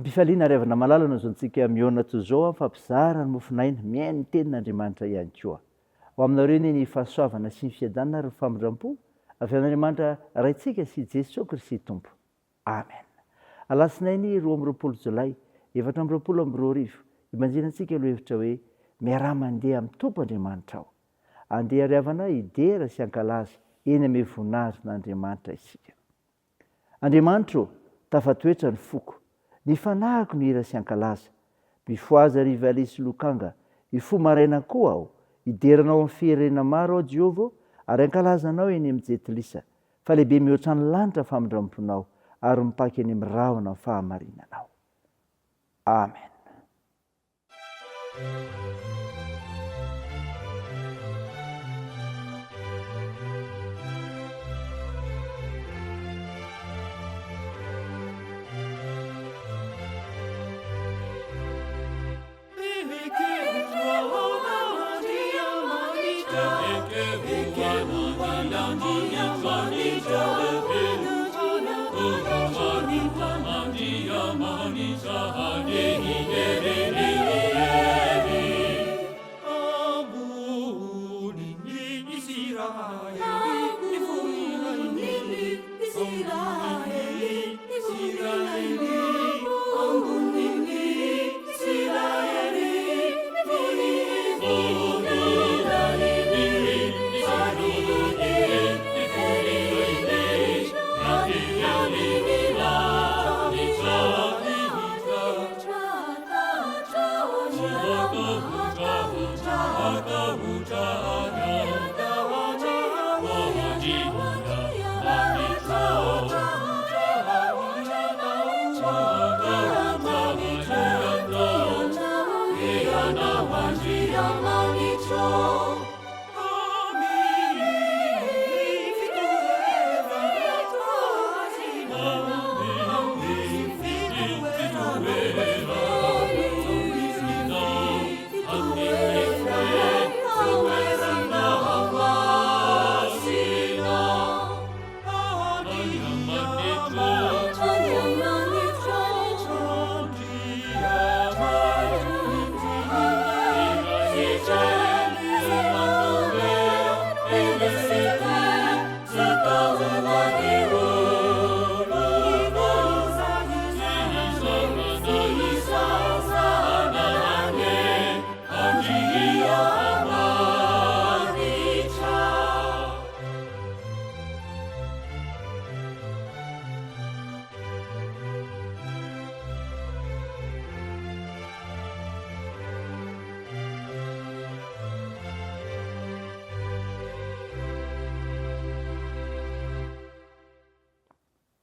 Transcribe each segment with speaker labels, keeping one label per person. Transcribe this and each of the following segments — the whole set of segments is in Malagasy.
Speaker 1: Ampifaliana ary havana malala no azontsika mihaona toy izao an, mifampizara ny mofon'aina, mihaino ny tenin'Andriamanitra ihany koa. Ho aminareo anie ny fahasoavana sy ny fiadanana ary ny famindram-po avy amin'Andriamanitra Raintsika sy Jesoa Kristy Tompo. Amen. Alatsinainy 22 Jolay 2024, ibanjinantsika lohahevitra hoe Miaraha mandeha amin'ny Tompo Andriamanitrao. Andeha ry havana hidera sy hankalaza eny amin'ny voninahitr'Andriamanitra isika. Andriamanitra ô, tafatoetra ny foko, ny fanahiko no hira sy hankalaza. Mifohaza ry valiha sy lokanga, hifoha maraina koa aho, hidera Anao amin'ny firenena maro aho, Jehovah ô, ary hankalaza Anao eny amin'ny jentilisa. Fa lehibe mihoatra ny lanitra ny famindram-ponao, ary mipaka eny amin'ny rahona ny fahamarinanao. Amen.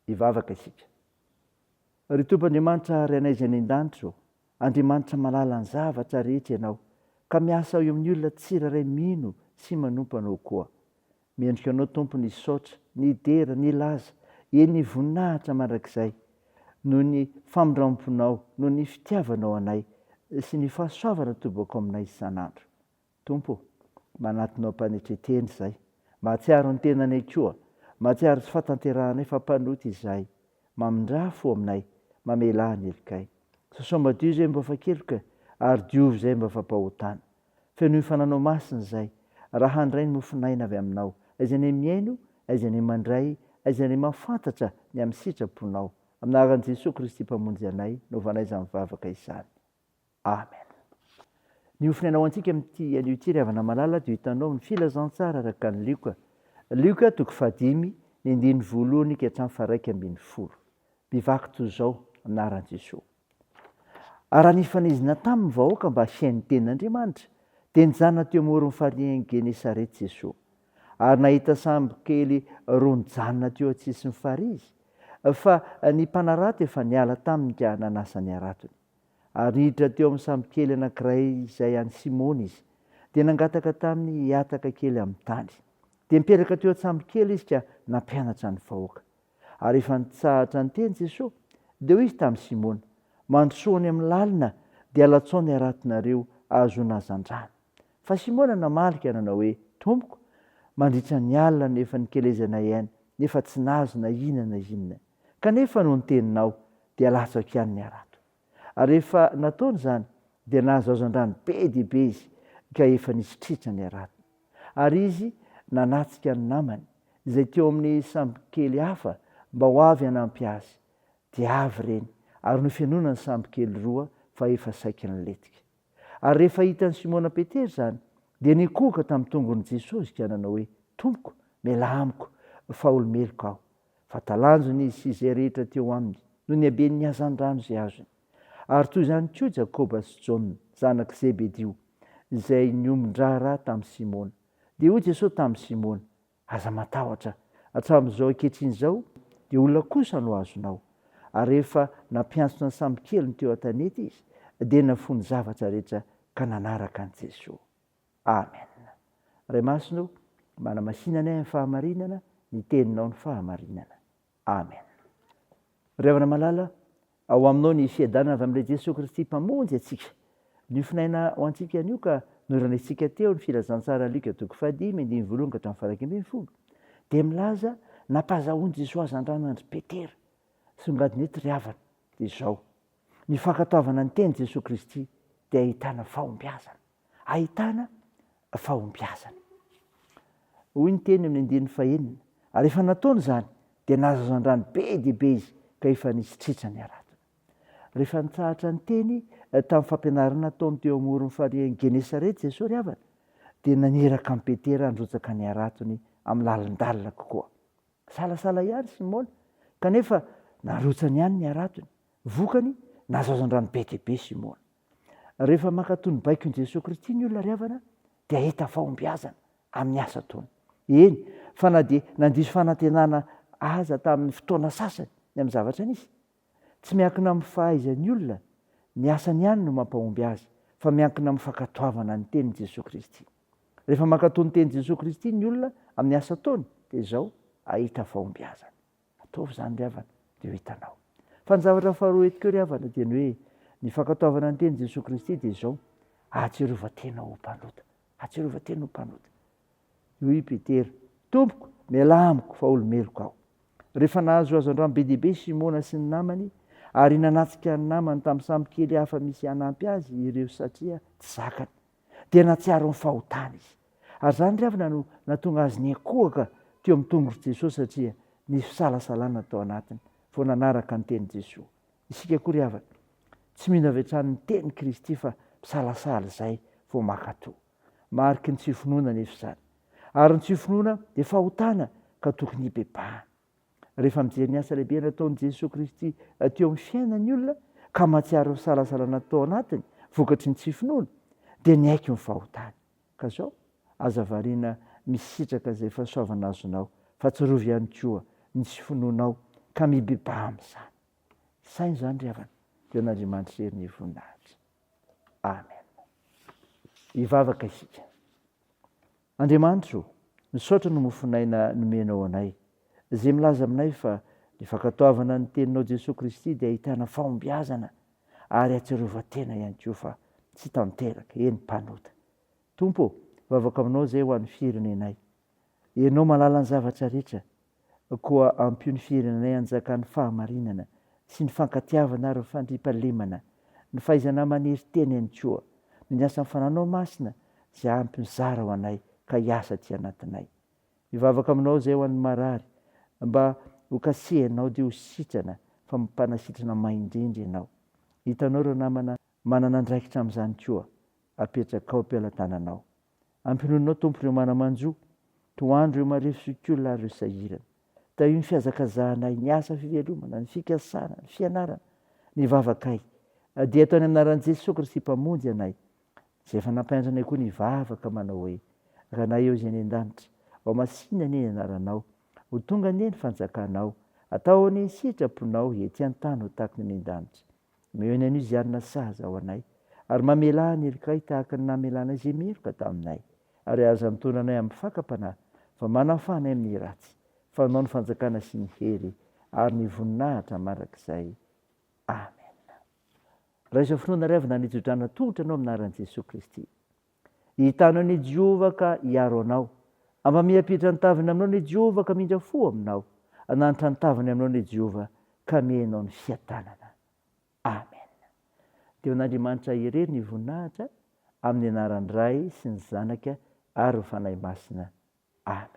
Speaker 1: Hivavaka isika. Ry Tompo Andriamanitra ary Anay izay any an-danitra ô, Andriamanitra malala ny zavatra rehetra Ianao, ka miasa eo amin'ny olona tsirairay mino sy manompo Anao koa. Mendrika Anao Tompo ny hisaotra, ny hidera, ny hilaza, eny ny voninahitra mandrakizay, noho ny famindramponao, noho ny fitiavanao anay, sy ny fahasoavana atobako aminay isan'andro. Tompo ô, manatona am-panetren-tena izahay, mahatsiaro ny tenanay koa, mahatsiaro tsy fahatanterahanay fa mpanota izahay, mamindrà fo aminay, mamelà ny helokay. Sasao madio izay mba afa-keloka, ary diovy izay mba afa-pahotana. Fenoy fananao masina izahay, raha handray ny mofon'aina avy aminao, aiza ny mihaino, aiza ny mandray, aiza ny mahafantatra ny amin'ny sitraponao. Amin'ny anaran'i Jesoa Kristy Mpamonjy anay, naovanay izany vavaka izany. Amen. Ny hofon'aina ho antsika amin'ity anio ity ry havana malala dia ho hitanao amin'ny filazantsara araka an'i Lioka. Lioka toko fahadimy, ny andininy voalohany ka hatramin'ny faha-11. Mivaky toy izao amin'ny anaran'i Jesoa. Ary raha nifanizina taminy ny vahoaka mba hihaino ny tenin'Andriamanitra, dia nijanona teo amoron'ny farihin'i Genesareta Jesoa. Ary nahita sambo kely roa nijanona teo an-tsisin'ny farihy izy, fa ny mpanarato efa niala taminy ka nanasa ny haratony. Ary niditra teo amin'ny sambokely anankiray izay an'i Simona izy, dia nangataka taminy hihataka kely amin'ny tany. Dia nipetraka teo an-tsambokely izy ka nampianatra ny vahoaka. Ary rehefa nitsahatra niteny Jesoa, dia hoy izy tamin'i Simona, Mandrosoa any amin'ny lalina, dia alatsao ny haratonareo hahazoana hazandrano. Fa Simona namaly ka nanao hoe, Tompoko, mandritra ny alina no efa nikelezanay aina, nefa tsy nahazo na inona na inona. Kanefa noho ny teninao, dia latsako ihany ny harato. Ary rehefa nataony izany, dia nahazo hazandrano be dia be izy, ka efa nisy tritra ny haratony. Ary izy nanatsika ny namany, izay teo amin'ny sambokely hafa, mba ho avy hanampy azy. Dia avy ireny, ary nofenoina ny sambokely roa, fa efa saiky nilentika. Ary rehefa hitan'i Simona Petera izany, dia nikohoka tamin'ny tongon'i Jesosy ka nanao hoe, Tompoko, mialà amiko, fa olo-meloka aho. Fa talanjona izy sy izay rehetra teo aminy, noho ny haben'ny hazandrano izay azony. Ary toy izany koa Jakoba sy Jaona, zanak'i Zebedio, izay niombon-draharaha tamin'i Simona. Dia hoy Jesosy tamin'i Simona, Aza matahotra, hatramin'izao ankehitriny izao dia olona kosa no azonao. Ary rehefa nampiantsona ny sambokeliny teo an-tanety izy, dia nafoy ny zavatra rehetra ka nanaraka an'i Jesoa. Amen. Ray Masina o, manamasina anay amin'ny fahamarinana, ny Teninao ny fahamarinana. Amen. Ry havana malala, ao aminao ny fiadanana avy amin'ilay Jesoa Kristy Mpamonjy antsika. Niofonaina ho antsika anio ka noranesintsika teo ny filazantsara Lioka toko fahadimy andininy voalohany ka hatramin'ny faha-11 dia milaza nampazahoan'i Jesoa hazandrano an-dry Petera. Songadina eto ry havana dia izao, ny fankatoavana ny tenin'i Jesoa Kristy dia ahitana fahombiazana. Ahitana fahombiazana. Hoy ny teny amin'ny andininy fahenina, Ary efa nataony izany, dia nahazo hazandrano be dia be izy, ka efa nisy tritra ny haratony. Rehefa nitsahatra niteny tamin'ny fampianarana nataony teo amoron'ny farihin'i Genesareta Jesosy ry havana, dia naniraka an'i Petera handrotsaka ny haratony amin'ny lalindalina kokoa. Salasala ihany Simona, kanefa narotsany ihany ny haratony. Vokany, nahazo hazandrano be dia be Simona. Rehefa mankatò ny baikon'i Jesoa Kristy ny olona ry havana dia hahita fahombiazana amin'ny asa ataony. Eny, fa na dia nandiso fanantenana aza tamin'ny fotoana sasany ny amin'ny zavatra nisy. Tsy miankina amin'ny fahaizan'ny olona ny asany ihany no mampahomby azy fa miankina amin'ny fankatoavana ny tenin'i Jesoa Kristy. Rehefa mankatò ny tenin'i Jesoa Kristy ny olona amin'ny asa ataony dia izao hahita fahombiazana. Ataovy izany ry havana dia ho hitanao. Fa ny zavatra faharoa eto koa ry havana dia ny hoe ny fankatoavana ny tenin'i Jesoa Kristy dia izao, ahatsiarova tena ho mpanota. Ahatsiarova tena ho mpanota. Hoy i Petera, Tompoko, mialà amiko fa olo-meloka aho. Rehefa nahazo hazandrano be dia be Simona sy ny namany, ary nanatsika ny namany tamin'ny sambo kely hafa misy hanampy azy ireo satria tsy zakany. dia nahatsiaro ny fahotany izy. Ary izany ry havana no nahatonga azy niankohoka teo amin'ny tongotr'i Jesosy satria nisy fisalasalana tao anatiny vao nanaraka ny tenin'i Jesoa. Isika koa ry havana, tsy mino avy hatrany ny tenin'i Kristy fa misalasala izay vao mankatò. Mariky ny tsy finoana anefa izany. Ary ny tsy finoana dia fahotana ka tokony hibebahana. Rehefa mijery ny asa lehibe nataon'i Jesoa Kristy teo amin'ny fiainany ny olona ka mahatsiaro ny fisalasalana tao anatiny vokatry ny tsy finoana, dia niaiky ny fahotany. Ka izao, aza variana misitraka izay fahasoavana azonao, fa tsarovy ihany koa ny tsy finoanao ka mibebaha amin'izany. Saino izany ry havana, dia ho an'Andriamanitra irery ny voninahitra. Amen. Hivavaka isika. Andriamanitra o, misaotra ny mofon'aina nomenao anay, izay milaza aminay fa ny fankatoavana ny teninao Jesoa Kristy dia ahitana fahombiazana ary ahatsiarovan-tena ihany koa fa tsy tanteraka, eny mpanota. Tompo o, vavaka aminao izay ho an'ny firenenay. Ianao mahalala ny zavatra rehetra, Koa ampio ny firenanay hanjakan'ny fahamarinana sy ny fankatiavana ary ny fandriampahalemana, ny fahaizana manery tena ihany koa, noho ny asan'ny Fananao Masina izay ampy mizara ho anay ka hiasa aty anatinay. Mivavaka aminao izay ho an'ny marary, mba ho kasihanao dia ho sitrana fa mpanasitrana mahay indrindra Ianao. Hitanao ireo namana manana andraikitra amin'izany koa apetrakao am-pelatananao. Ampinoninao Tompo ireo mana-manjo, tohano ireo marefo zokiolona ary ireo sahirana. Tahio ny fihazakazahanay, ny asa fivelomana, ny fikasana, ny fianarana, ny vavakay. Dia ataony amin'ny anaran'i Jesoa Kristy Mpamonjy anay, izay efa nampianatra anay koa ny hivavaka manao hoe, Ranay eo izay any an-danitra, ho masina anie ny anaranao, ho tonga anie ny fanjakanao, atao anie ny sitraponao ety an-tany ho tahaka ny any an-danitra. Omeo anay anio izay hanina sahaza ho anay, ary mamelà ny helokay tahaka ny namelanay izay meloka taminay. Ary aza mitondra anay amin'ny fakam-panahy, fa manafaha anay amin'ny ratsy, fa Anao ny fanjakana sy ny hery ary ny voninahitra mandrakizay. Amena. Raiso finoana ry havana ny tsodrano atolotra anao amin'ny anaran'i Jesoa Kristy. Hitano an'i Jehovah ka hiaro anao. Ampamiapitra ny taviny aminao ny Jehovah ka hamindra fo aminao. Hananitra ny taviny aminao ny Jehovah ka hamehy anao ny fiadanana. Amen. Dia ho an'Andriamanitra irery ny voninahitra, amin'ny anaran'ny Ray sy ny Zanaka ary ny Fanahy Masina. Amen.